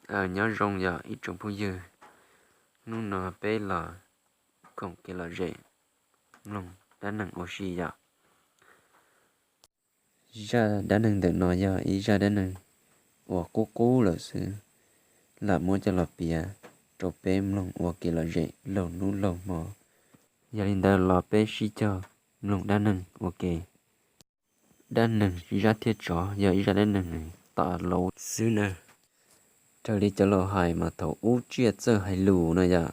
Aws, nyob zoo yog ib tsoom phooj ywg, hnub no peb los koom kev lom zem mloog dab neeg ua si yom. Zaj dab neeg ntawm no yog ib zaj dab neeg uas qub qub lawm xwb, lam muab coj los piav rau peb mloog ua kev lom zem laug hnub laug hmo. Yog li ntawd los peb sib cog mloog dab neeg ua ke. Dab neeg Zab thiab Tsov yog ib zaj dab neeg tas lauv xwb na. Raws li cov laus hais mas thaum ub tsiaj txawj hais lus no yom,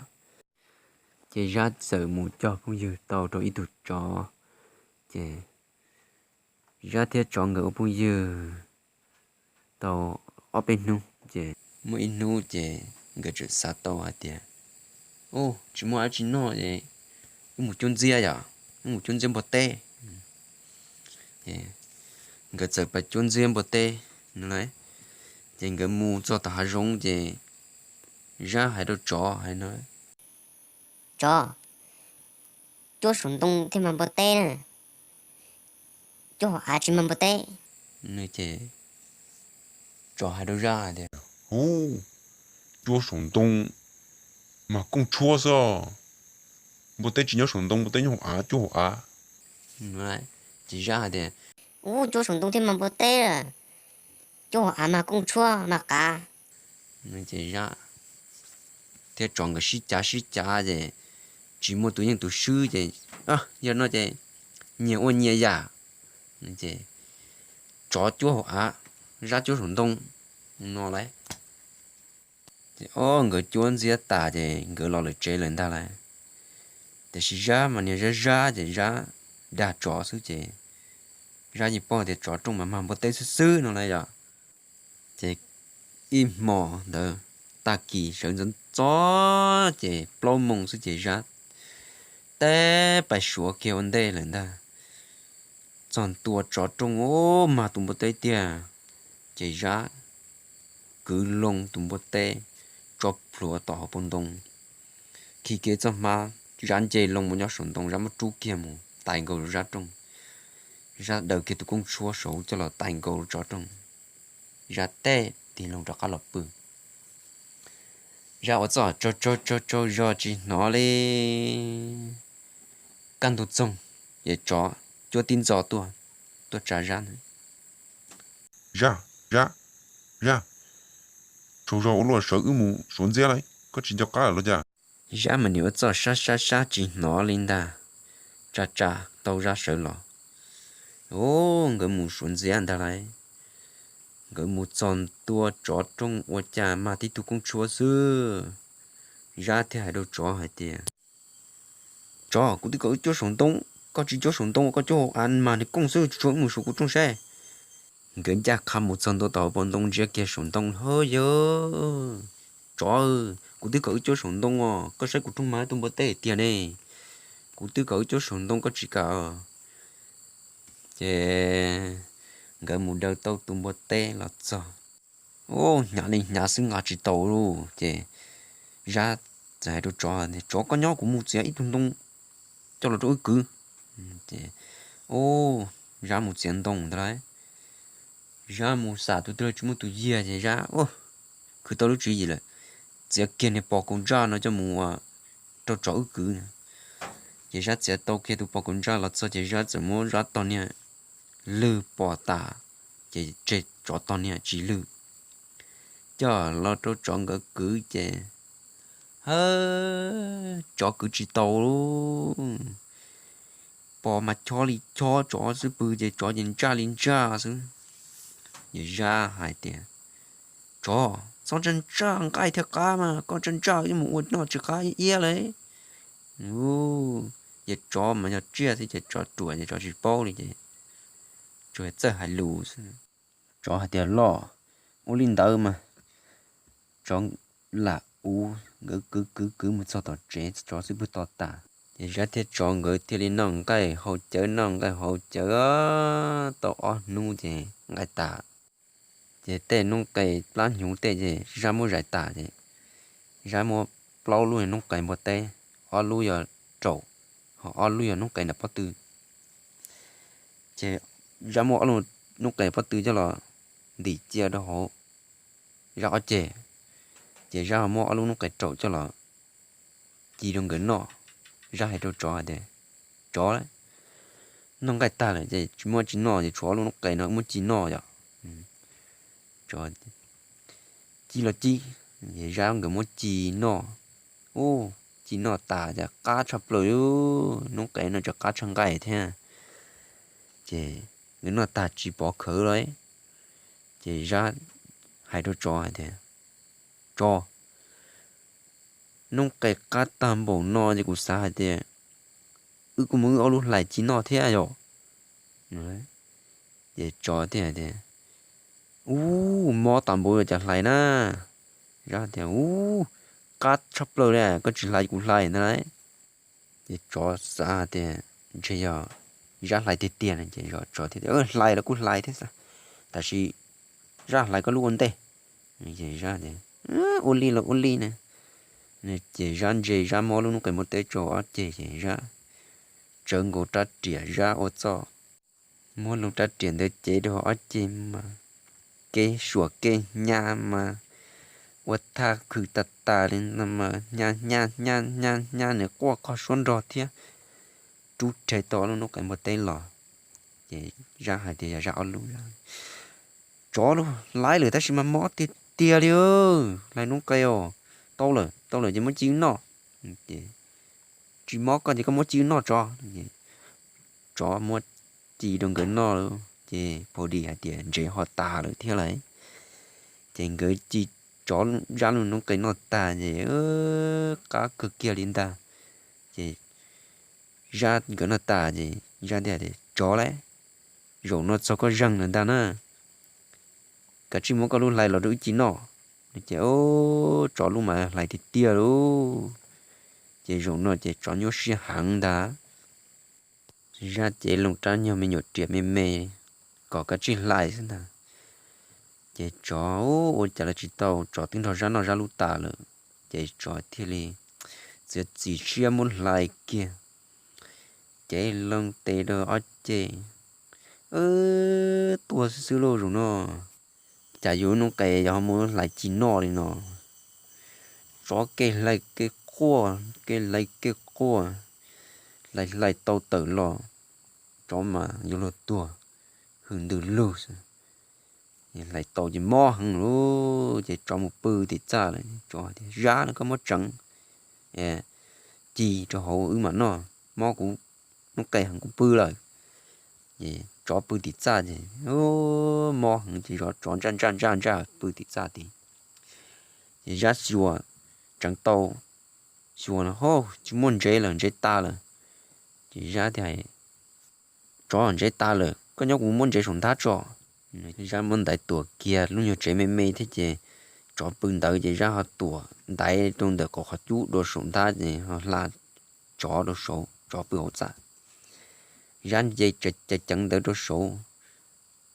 ces Zab txawm mus cog phooj ywg tau rau ib tug tsov. Ces Zab thiab Tsov nkawd ua phooj ywg tau ob peb hnub, ces muaj ib hnub ces nkawd txawm xav tau hais tias, u, tsis muaj dab tsi noj es wb mus cuab ntxiab yom, wb mus cuab ntxiab npua teb. Nkawd txawm pais cuab ntxiab npua teb no lauj. Ces nkawd mus txog tom hav zoov ces Zab hais rau Tsov hais no, Tsov, cuab saum ntoo thiaj mag npua teb na, cuab hauv av tsis mag npua teb. Ces Tsov hais rau Zab tias, u, cuab saum ntoo mag kooj tshuab xwb, npua teb tsis nyob saum ntoo, npua teb nyob hauv av, cuab hauv av. Ces Zab hais tias, u, cuab saum ntoo thiaj mag npua teb, cuab hauv av mag kooj tshuab mag qav. Ces Zab thiab Tsov nkawd sib cav sib cav ces tsis muaj tus yeej tus swb ces, yog no ces nyias ua nyias yam. Ces Tsov cuab hauv av, Zab cuab saum ntoo no lauj. Ces ob nkawd cuab ntxiab tas ces nkawd los lawm tsev lawm ntag lauj. Tiam sis Zab mas niag Zab Zab ces Zab dag Tsov xwb ces Zab yeej paub tias tsov rooj mas mag npua teb xwb xwb no lauj yom. Ces ib hmo ntawd tag kis sawv ntxov ntxov ces plaub moos xwb ces Zab teb pais suav kiag ua ntej lawm ntag. Txog ntua tsov rooj, u, mag tus npua teb tiag. Ces Zab kwv loo tus npua teb tso plhuav tom hauv paus ntoo. Khi kev txog hmab, Zab nce loo mus nyob saum ntoo, Zab muab rub kiag mus tais nkaus Zab rooj. Zab daws kiag tus kooj tshuab saud coj los tais nkaus tsov rooj. Zab teb tig loo rov qab los pw. Zab ua txoj tsaug tsaug tsaug tsaug zog tsis hnov li. Kaj ntug txoog, ces tsov cuab tib ntxo tuaj, tuaj tsa Zab ntag. Zab, Zab, Zab, tsaug zog ua luaj, sawv wb mus suav ntxiab lauj, koj tsis nco qab lawm los cas? Zab mas niam ua txoj sab sab sab tsis hnov li ntag. Tsa tsa tau Zab sawv los. U, nkawd mus suav ntxiab ntag lauj. Nkawd mus txog ntua tsov rooj ua cas mag tib tug kooj tshuab xwb. Zab thiaj hais rau tsov hais tias, Tsov, kuv twb kom wb cuab saum ntoo, koj tsis cuab saum ntoo, koj cuab hauv av mas nws kooj xwb, tsuas mus suav kuv rooj saib. Nkawd ncaj qha mus txog ntua tom hauv paus ntoo ntsia kiag saum ntoo, hov yog, Tsov, kuv twb kom wb cuab saum ntoo os, koj saib kuv rooj mag ib tug npua teb tiag ne. Kuv twb kom wb cuab saum ntoo koj tsis kam. Ces nkawd mus daws tau tus npua teb los txog, u, hnyav li hnyav xwb nqa tsis tau lauj. Ces Zab txawm hais rau tsov, Tsov, koj nyob kuv mus txiav ib tug ntoo coj los rau wb kwv. Ces, u, Zab mus txiav ntoo ntag lauj. Zab mus xam tus twg los tsis muaj tus yiag ces Zab, u, khwv tau lub tswv yim lawm, txiav kiag niag pos kaus ntsaj no coj mus ua rau tsov wb kwv. Ces Zab txiav tau kiag tus pos kaus ntsaj los txog ces Zab txawm muab Zab tog niag lwg pom tas, ces tseg tsov tog niag tsis lwg, coj los rau tsov nkawd kwv ces, ha, tsov kwv tsis tau lauj. Pos mas chob li chob, tsov xub pwg ces tsov ces ntsaj li ntsaj xwb. Ces Zab hais tias, Tsov, txhob ntsaj ntsaj, nqaij thiab qab mas koj ntsaj ntsaj yuav mus ua noj tsis qab iab iab lauj. Ces tsov mas yog tsiaj thiab ces tsov ruam ces tsov tsis paub li ces tsuas txawj hais lus xwb. Tsov hais tias, Los, ua li ntawd mas. Tsov lam u, nkawd kwv kwv kwv mus txog tom tsev, tsov xub pwg to tas. Ces Zab thiab tsov nkawd thiaj li noj nqaij haus cawv, noj nqaij haus cawv tau ob hnub ces nqaij tas. Ces tej noob qes plab hnyuv tej ces Zab muab zais tas ces Zab muab plaub lub noob qes npua teb, ob lub yog raum, ho ob lub yog noob qes nram pob tw. Ces Zab muab ob lub noob qes pob tw coj los ntim cia rau hauv Zab ob ceg. Ces Zab ho muab ob lub noob qes raum coj los ci rau nkawd noj. Zab hais rau tsov hais tias, Tsov, noj nqaij tag lawm ces tsis muaj tsis noj ces tshuav ob lub noob qes no muab ci noj yom. Ci los ci, Zab nkawd muab ci noj. Ub, ci noj tas ces qab tshaj plaws li, noob qes no tseem qab tshaj nqaij thiab. Ces nkawd noj tag tsis pov khawv los, ces Zab hais rau tsov hais tias, Tsov, noob qes qab tag npaum no ces kuv xav hais tias wb kuj muab wb ob lub hlais ci noj thiab yom. Ces tsov thiaj hais tias, Ub, mob tas npaum li cas hlais na? Zab tias, Ub, qab tshaj plaws li, koj tsis hlais kuv hlais ntag lauj. Ces tsov xav tias ntshe yog Zab hlais tiag tiag no ces tsov thiaj tias, Hlais los kuj hlais thiab xav, tab sis Zab hlais koj lub ua ntej. Ces Zab tias, Ua li los ua li na. Ces Zab ntse, Zab muab lub noob qes npua teb rau ob ceg ces Zab tsawv nkaus rab riam, Zab ua txuj, muab lub rab riam ntawd cev rau ob ceg mas kev suam kev hnyav mas ua thaj khwm tas tas li no mas hnyav hnyav hnyav hnyav hnyav nws quaj qhov suab nrog thiab rub rhe tau ob lub noob qes npua teb los. Ces Zab hais tias yog Zab ob lub, Tsov, hlais lawm tab sis mas mob tiag tiag li, hlais noob qes os, tau lawm tau lawm ces muab ci wb noj. Ces, Tsis mob koj ces koj muab ci wb noj tsov. Tsov muab ci rau nkawd noj lawm ces pha dis hais tias ntsev ho tas lawm thiab lauj. Ces nkawd ci tsov, Zab lub noob qes noj tag ces qab kawg kiag li ntag. Ces Zab nkawd noj tas ces Zab thiaj tias, Tsov lauj, zaum no txog koj zeeg lawm ntag na, kav tsij muab koj lub hlais los rau wb ci noj. Ces tsov lub mas hlais tiag tiag lauj. Ces zaum no ces tsov nyuaj siab heev ntag. Zab cev loo rab nyuag me nyuam riam me me kom kav tsij hlais xwb ntag. Ces tsov ua cas los tsis tau, tsov twb nrog Zab noj Zab lub tas lawm. Ces tsov thiaj li txiav txim siab muab hlais kiag, cev loo tes rau ob ceg, Tuag xwb xwb lauj zaum no, cas yus noob qes yog ho muab hlais ci noj li no. Tsov kev hlais kev quaj, kev hlais kev quaj, hlais hlais tau tawm los, tsov mas yuav luag tuag hwm ntws lug xwb. Hlais tau ces mob heev lauj, ces tsov mus pw tim txaj lawm. Tsov tias, Zab, koj muab tseev ci rau hauv wb mam noj, mob kuv noob qes heev kuv pw lawm. Ces tsov pw tim txaj ces mob heev ces tsov ntsaj ntsaj ntsaj ntsaj pw tim txaj tid. Ces Zab xyuas, tseev tau, xyuas no ho tsis muaj ntsev lawm, ntsev tas lawm. Ces Zab thiaj hais, Tsov, ntsev tas lawm, koj nyob kuv muab ntsev saum nthab tso. Zab muab ntaiv tuam kiag, lub nyuag tsev me me thiab ces tsov pw ntawd ces Zab ho tuam ntaiv rau ntawm qhov qhov cub rau saum nthab ces ho hla tsov rau saud, tsov pw hauv txaj. Zab nce ceev ceev ntawd rau saud,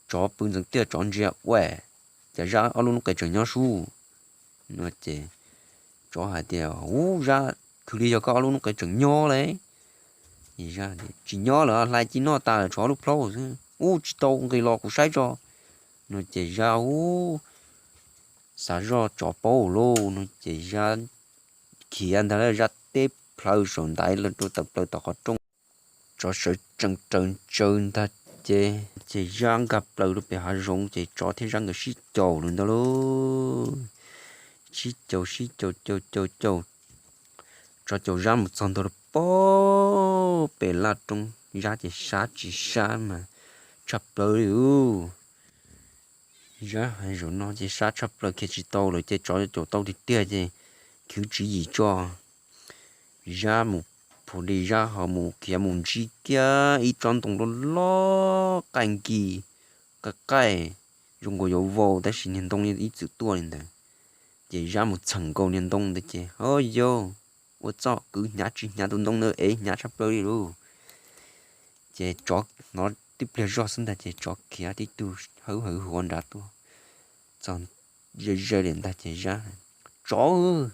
tsov pw ntxeev tiaj, tsov ntsia ua cas Zab ob lub noob qes tseem nyob sub no ces tsov hais tias, Ub Zab, khwv li yog koj ob lub noob qes tseem nyob lauj. Tsis nyob lawm, hlais ci noj tas lawm tshuav ob lub plhaub xwb. Ub tsis tau, nqis los kuv saib tso no ces Zab ub, xav zoj tsov paub lauj no ces Zab khiav ntag lauj, Zab teb plhaw saum ntaiv los rau tawm plaws tom qhov rooj. Tsov sawv tsees raws ntsaws ntag ces, ces Zab nkag plaws rau pem hav zoov ces tsov thiab Zab nkawd sib caum lawm ntag lauj. Sib caum sib caum caum caum caum, tsov caum Zab mus txog ntua rau pem laj roob, Zab ces sab tsis sab mas tshaj plaws li ub. Zab hais zaum no ces sab tshaj plaws khiav tsis tau lawm ces tsov caum tau tiag tiag ces khwv tswv yim tso. Zab mus phu li Zab ho mus khiav mus ntsib kiag ib tsob ntoo loj loj qaij nkig, qaij qaij, zoo nkaus yuav vau tab sis niag ntoo ib txwm tuaj li ntawd. Ces Zab mus txheem nkaus niag ntoo ntawd ces ho yau, ua txoj kwv hnyav tsis hnyav, tus ntoo ntawd ev hnyav tshaj plaws li lauj. Ces tsov hnov tib pliag zoj xwb ntag ces tsov khiav tib tug hawv hawv huav nrad tuaj txog ze ze li ntag ces Zab, Tsov,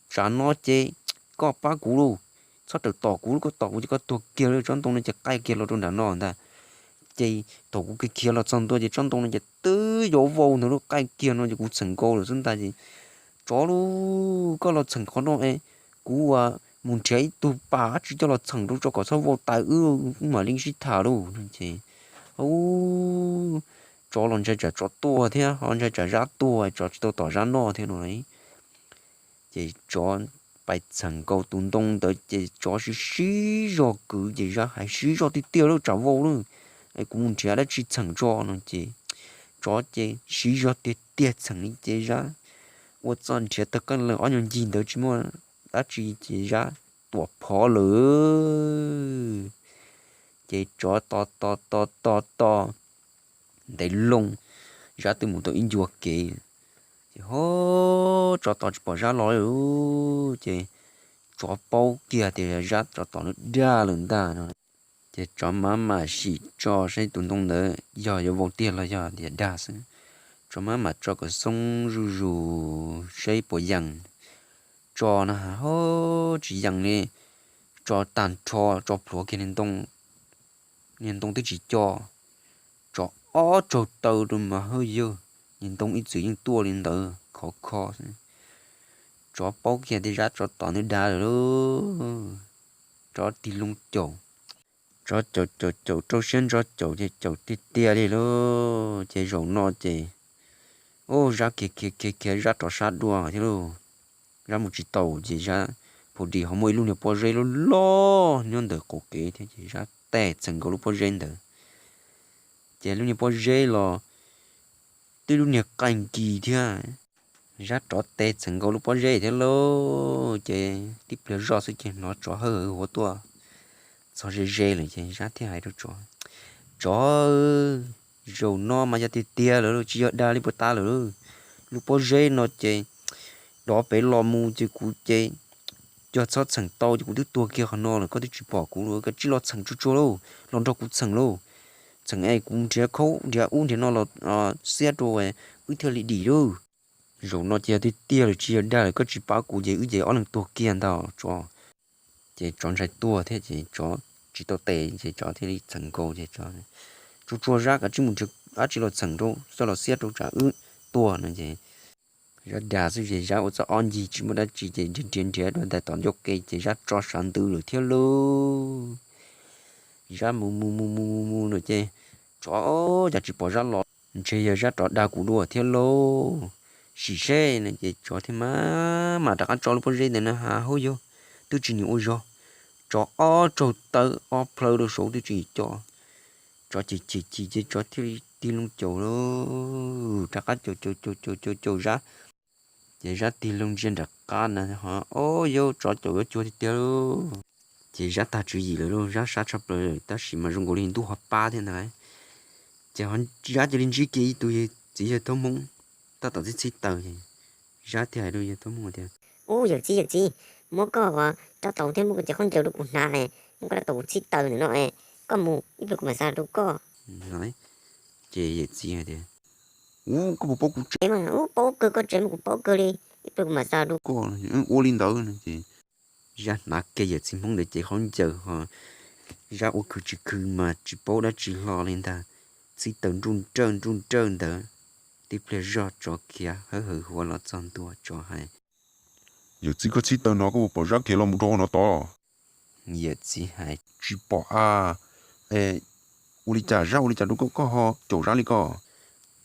tsam no ces koj pab kuv lauj, txhob rawm tom kuv lauj, koj tom kuv ces koj tuag kiag lauj, tsob ntoo no ces qaij kiag los rau nram no ntag. Ces thaum kuv khiav los txog ntua ces tsob ntoo no ces twb yuav vau ntawd lauj, qaij kiag no ces kuv txheem nkaus lawm xwb ntag ces Tsov lauj, koj los txheem qhov no es kuv mus nrhiav ib tug pas dab tsi coj los txheem rau tso kom txhob vau tas wb mam li sib tham lauj. Ces tsov los ntshai tsam tsov tuag thiab ho ntshai tsam Zab tuag tsov tsis tau tom Zab noj thiab no. Ces tsov pais txheem nkaus tus ntoo ntawd ces tsov siv siv zog kwv ces Zab hais siv zog tiag tiag lawm tsam vau lawm, kuv mus nrhiav dab tsi txheem tso no ces tsov ces siv zog tiag tiag txheem li ces Zab ua txuj nrhiav tag kab laws ob nyuag ncig ntawd tsis muaj dab tsi ces Zab tuam phov lawm. Ces tsov tos tos tos tos tos ntev loo, Zab twb mus tau ib ncua kev, ces ho tsov tos tsis pom Zab los li. Ces tsov paub kiag tias Zab tsov tom lub dag lawm ntag no. Ces tsov mam mam sim tso saib tus ntoo ntawd yog yuav vau tiag los yog tias dag xwb. Tsov mam mam tso kom xoob zuj zus saib puas yees. Tso na ho tsis yees li, tso tag nrho tso plhuav kiag niag ntoo, niag ntoo twb tsis co. Tsov ob tsaug taw rau mas hawj yawg, niag ntoo ib txwm yeej tuaj li ntawd khov kho xwb. Tsov paub kiag tias Zab tsov tom ntawd dag lawm lauj. Tsov tig loo caum, tsov caum caum caum rau siab ntso caum ces caum tiag tiag li lauj. Ces zaum no ces, ub, Zab khiav khiav khiav khiav Zab rov sab dua thiab lauj. Zab mus tsis tau ces Zab phu dis ho muaj ib lub niag pob zeb loj loj nyob ntawm qaum kev thiab ces Zab tes txheem nkaus lub pob zeb ntawd. Ces lub niag pob zeb los twb lub niag qaij nkis thiab. Zab rov tes txheem nkaus lub pob zeb thiab lauj, ces tib pliag zoj xwb ces hnov tsov hawj hawv huav tuaj txog ze ze lawm ces Zab thiaj hais rau tsov, Tsov, zaum no mas yog tiag tiag lawm, tsis yog dag li puag ta lawm. Lub pob zeb no ces dov pem los mus ces kuv ces yog txhob txheem tau ces kuv twb tuag kiag qhov no lawm, koj twb tsis pom kuv lawm, koj cia li los txheem tsuag tsuag lauj, los nrog kuv txheem lauj. Txheem es kuv nrhiav khaub nrhiav ub nrhiav no los xiab rau wb thiaj li dim lauj. Zaum no ces yog tiag tiag lawm tsis yog dag lawm, koj tsis pab kuv ces wb ces ob leeg tuag kiag ntag tsov. Ces tsov ntshai tuag thiab ces tsov tsis tau tes ces tsov thiaj li txheem nkaus ces tsov, Tsuag tsuag Zab, kav tsij mus nrhiav dab tsi los txheem rau, coj los xiab rau tsam wb tuag no ces Zab dag xwb ces Zab ua txoj ob ncig tsis muaj dab tsi ces nrhiav nrhiav nrhiav dua ntais tom ncauj ke ces Zab tso sav ntws lawm thiab lauj. Zab mus mus mus mus mus mus lawm ces tsov cas tsis pom Zab los, ntshe yog Zab rov dag kuv dua thiab lauj. Sim seb no ces tsov thiaj mam mam rov qab tso lub pob zeb ntawd na ha hauj yog twb tsis nyiam ua zog. Tsov ob tsaug taw ob plhaw rau saud twb tsis nyiam co. Tsov chim chim chim ces tsov thiaj li tig loo caum lauj, rov qab caum caum caum caum caum caum Zab. Ces Zab tig loo ntsia nram qab na ho, o, yog tsov caum yuav cuag tiag tiag lauj. Ces Zab tag tswv yim lawm lauj, Zab sab tshaj plaws lawm tab sis mas zoo nkaus li ntuj ho pab thiab ntag. Ces Zab cia li ntsib kiag ib tug txiv yawg Thoob Hmoob tab tom txhib txhib taws. Zab thiaj hais rau yawg Thoob Hmoob tias, Ub, yawm txiv, yawm txiv, muab koj rab taus thiab muab koj cov khaub ncaws rau kuv hnav, muab koj rab taus kuv txhib taws ntawm no, koj mus ib pliag kuv mam xa rau koj. Ces yawm txiv hais tias, Ub, koj puas paub kuv tsev mas? Ub, paub kawg, koj tsev mas kuv paub kawg li, ib pliag kuv mam xa rau koj. Ua li ntawd no ces Zab hnav kiag yawm txiv Hmoob ntawd cev khaub ncaws ho Zab ua khwv tsis khwv mas tsis paub dab tsi hlo li ntag. Txhib taws nruj nrawj nruj nrawj ntawd, tib pliag zoj tsov khiav hawb hawv huav los txog ntua tsov hais, Yawm txiv, koj txhib taws no koj puas pom Zab khiav los mus rau no tod? Yawm txiv hais, Tsis pom a. Ua li cas Zab ua li cas rau koj, koj ho caum Zab li ko?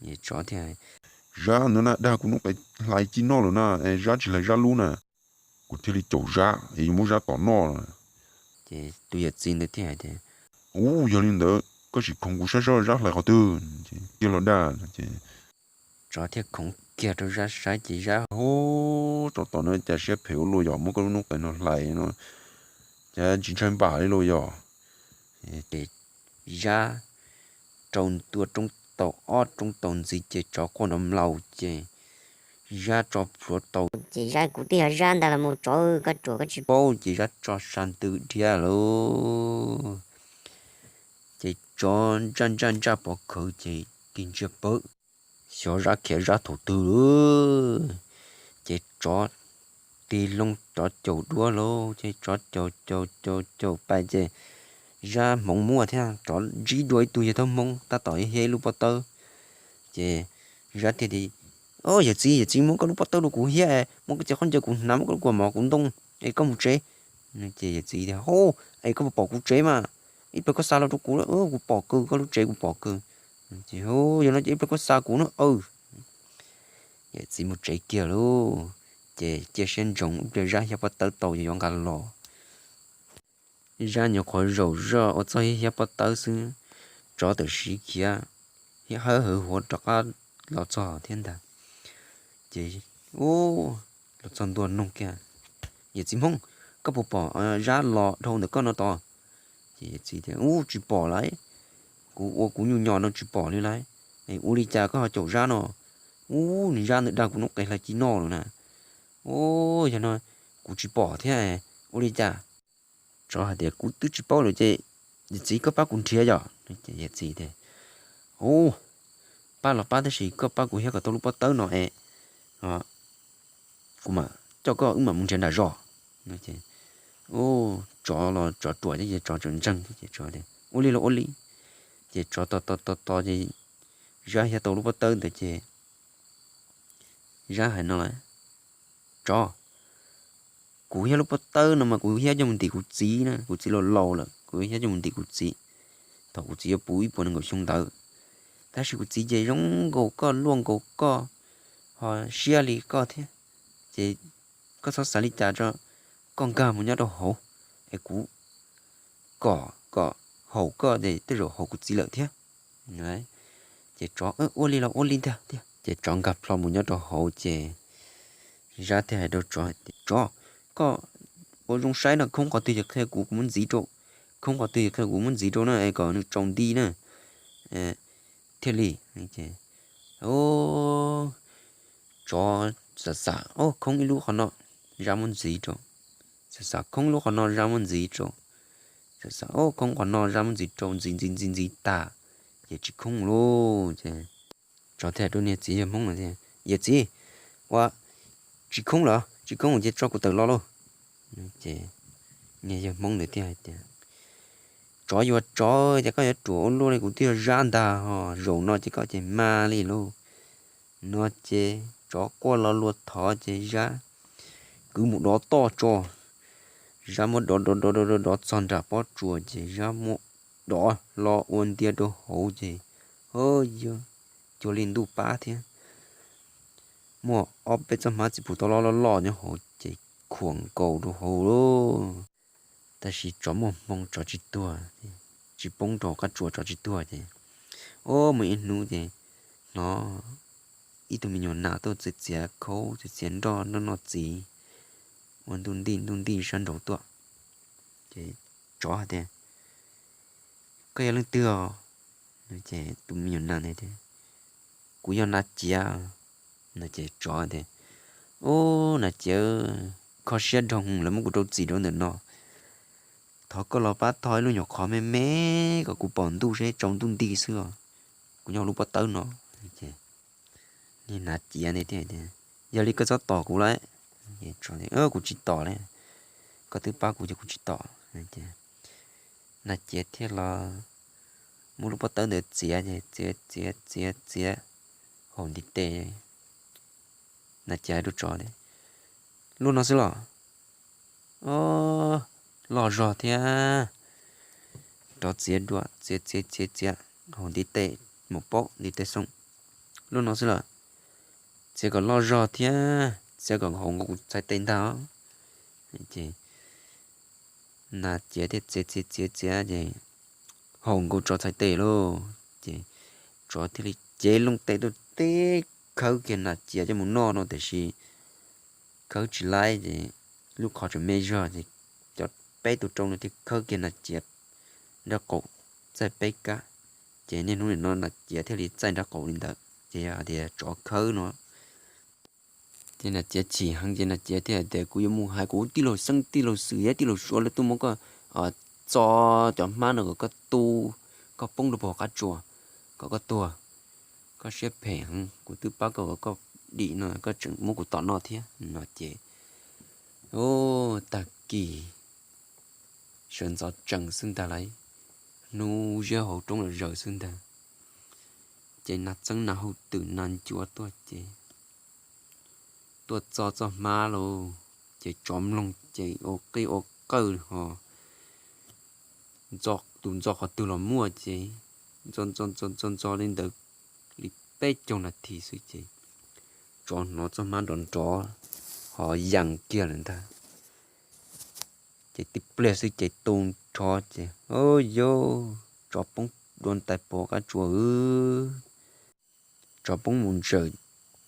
Tsov thiaj, Zab ntawd na dag kuv noob qes hlais ci noj lawm na, Zab tsis hlais Zab lub na, kuv thiaj li caum Zab es yuav muab Zab tom noj. Ces tus yawm txiv ntawd thiaj hais tias, Ub, yog li ntawd koj sim khoov kuv saib saib Zab hlais qhov twg, cia los dag. Tsov thiaj khoov kiag rau Zab saib ces Zab, Ub, tsov tom no cas siab phem ua luaj yom, muab koj lub noob qes no hlais no cas tsis ntshai npam li luaj yom. Ces Zab rau ntua roob taus ob roob taus ntxiv ces tsov quaj nrov mlaus ces Zab tso plhuav tau. Ces Zab, kuv twb yog Zab ntag los mus tsov, koj ruam koj tsis paub, ces Zab tso sa ntws dhia lauj. Ces tsov ntsaj ntsaj ntsaj pov khawv ces tig ntsia pawg, xyov Zab khiav Zab thaum twg lauj. Ces tsov tig loo tsov caum duab lauj, ces tsov caum caum caum caum pais ces Zab hmoov muaj thiab, tsov ntsib dua ib tug yawg Thoob Hmoob tab tom hiab ib lub pob tawb. Ces Zab thiaj li Yawm txiv, yawm txiv, muab koj lub pob tawb rau kuv thiab, muab koj cov khaub ncaws kuv hnav, muab koj lub kua mov kuv ntoo, es koj mus tsev. No ces yawm txiv tias, Hov, es koj puas pom kuv tsev mas? Ib pliag koj xa los rau kuv, kuv pom kawg, koj lub tsev kuv pom kawg. Ces, Yog no ces ib pliag koj xa kuv no. Yawm txiv mus tsev kiag lauj. Ces cia siab ntsoov ib pliag Zab hiab pob tawb tau yuav nqa los. Zab nyuam qhuav zaum zoj ua txoj hiab pob tawb xwb, tsov tawm siv khiav, hawb hawv huav rov qab los txog thiab ntag. Ces, u, los txog ntua nug kiag, Yawm txiv Hmoob, koj puas pom Zab los dhau ntawm koj no tod? Ces yawm txiv tias, U, tsis pom lauj, kuv ua kuv nyuj nyos no tsis pom li lauj. Ua li cas koj ho caum Zab no? U, nws Zab ntawd dag kuv noob qes hlais ci noj lawm na. U, yog no kuv tsis pom thiab, ua li cas? Tsov hais tias, Kuv twb tsis paub lawm ces yawm txiv koj pab kuv nrhiav yom. Yawm txiv tias, U, pab los pab tab sis koj pab kuv hiab kom tau lub pob tawb no es kuv mam coj koj wb mam mus nrhiav nram zos. Tsov los tsov ruam thiab ces tsov tseem ntseeg thiab ces tsov tias, Ua li los ua li. Ces tsov tos tos tos tos ces Zab hiab tau lub pob tawb ntawd ces Zab hais no lawm, Tsov, kuv hiab lub pob tawb no mas kuv hiab coj mus ntim kuv txiv na, kuv txiv laus laus lawm, kuv hiab coj mus ntim kuv txiv thaum kuv txiv yuav puv ib puas nees nkaum xyoo ntawd. Tab sis kuv txiv ces zoo nkaus koj, luaj nkaus koj, ho siab li koj thiab. Ces koj txhob xav li cas tso, koj nkag mus nyob rau hauv es kuv kom kom haum koj ces tej zaum haum kuv txiv lawm thiab. Ces tsov, Ua li los ua li ntag thiab. Ces tsov nkag plho mus nyob rau hauv ces Zab thiaj hais rau tsov tias, Tsov, koj ua zoo saib no, khoob qhov twg ces qhia kuv, kuv muab ntxiv rau. Khoob qhov twg ces qhia kuv muab ntxiv rau na es kom nws tsaus nti na thiaj li. Tsov xam xam, Ob, khoob ib lub qhov no, Zab muab ntxiv rau. Xam xam, Khoob lub qhov no, Zab muab ntxiv rau. Xam xam, Ob, khoob qhov no, Zab muab ntxiv rau, ntxiv ntxiv ntxiv ntxiv tas ces tsis khoob lauj. Ces tsov thiaj hais rau niag txiv yawg Hmoob no tias, Yawm txiv, ua tsis khoob lawm, tsis khoob ces tso kuv tawm los lauj. Ces niag yawg Hmoob ntawd thiaj hais tias, Tsov yuav tsov ces koj yuav ruam ua luaj li, kuv twb yog Zab ntag ho, zaum no ces koj ces mag li lauj. No ces tsov quaj lo lua thov ces Zab kwv mus dov toj tso. Zab muab dov dov dov dov dov dov txog nram pob tsuas ces Zab muab dov hlo ua ntia rau hauv ces, o, yog cuag li ntuj pab thiab, muaj ob peb txoj hmab txiv pus tau loj loj loj nyob hauv ces khuam nkaus rau hauv lauj. Tab sis tsov muaj hmoo tsov tsis tuag, tsis poob rau qab tsuas tsov tsis tuag ces, o, muaj ib hnub ces hnov ib tug me nyuam nas tuaj txiav txiav khaub txiav txiav nroj noj noj txiv ua ntuj ntij ntuj ntij sab nraud tuaj. Ces tsov hais tias, Koj yog leej twg os? Ces tus me nyuam nas ntawd tias, Kuv yog Nas Ciav. No ces tsov tias, Ub, Nas Ciav, kho siab dhau, lawv muab kuv rau txim rau ntawm no. Thov koj los pab tho ib lub nyuam qhov me me kom kuv pom ntuj seb tsaus ntuj nti xwb os. Kuv nyob hauv lub pob tawb no. Ces niag Nas Ciav ntawd thiaj tias, Yog li koj txhob tom kuv lauj. Kuv tsis tom li, koj twb pab kuv ces kuv tsis tom. Nas Ciav thiaj los muab lub pob tawb ntawd txiav ces txiav txiav txiav txiav haus ntiv tes. Nas Ciav hais rau tsov tias, Luaj no xwb los? O, loj zog thiab. Rov txiav dua, txiav txiav txiav txiav haus ntiv tes, mus paub ntiv tes xoo. Luaj no xwb los? Txiav kom loj zog thiab, txiav kom haus nkaus kuv txhais tes ntag. Ces Nas Ciav thiaj txiav txiav txiav txiav ces haus nkaus tsov txhais tes lauj. Ces tsov thiaj li cev loo tes tuaj teb khawb kiag Nas Ciav coj mus noj no tiam sis khawb tsis laib ces lub qhov tseem me zog ces cov peb tus rau no thiaj khawb kiag Nas Ciav nraub qaum txaij peb kab. Ces niaj hnub nim no Nas Ciav thiaj li txaij nraub qaum li ntawd ces yog hais tias tsov khawb no. Ces Nas Ciav chim heev ces Nas Ciav thiaj hais tias, Kuv yuav mus hais kuv tij laug xeeb tij laug xwm thiab tij laug Suav lawv tuaj muab koj txo cov hmab no kom koj tu, koj poob rau puag qab tsuas kom koj tuag. Koj siab phem heev, kuv twb pab koj kom koj dim no koj tseem muab kuv tom noj thiab. No ces, o, tag kis sawv ntxov tsees xwb ntag lauj, hnub ziab hauv roob lom zaws xwb ntag. Ces nas txeeb nas hauj twm nas ncuav tuaj ces Tuaj txog txoj hmab lauj, ces tsov mloog ces ua qij ua qawj ho ntxo, tus ntxo qhov twg los muaj ces ntxo ntxo ntxo ntxo ntxo li ntawd li peb caug nas this xwb ces tsov hnov txoj hmab nrov nrov ho yees kiag lawm ntag. Ces tib pliag xwb ces tu nrho ces, o, yau, tsov poob dua ntais puag qab tsua, tsov poob mus ntsaws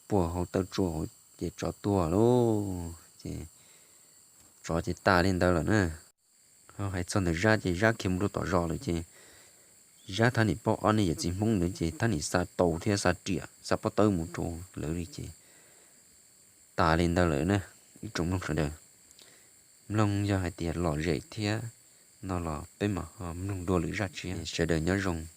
puag hauv taw tsua hauv ces tsov tuag lauj. Ces tsov ces tas li ntawd lawm na. Hais txog ntawm Zab ces Zab khiav mus rau tom zos lawm ces Zab thiab niam pog ob niag yawm txiv Hmoob ntawd ces thiab niam xa taus thiab xa riam xa pob tawb mus rau lawv li ces tas li ntawd lawm na. Ib tsoom mloog sawv daws, mloog yog hais tias lom zem thiab no los peb mam ho mloog dua lwm zaj tshiab. Sawv daws nyob zoo.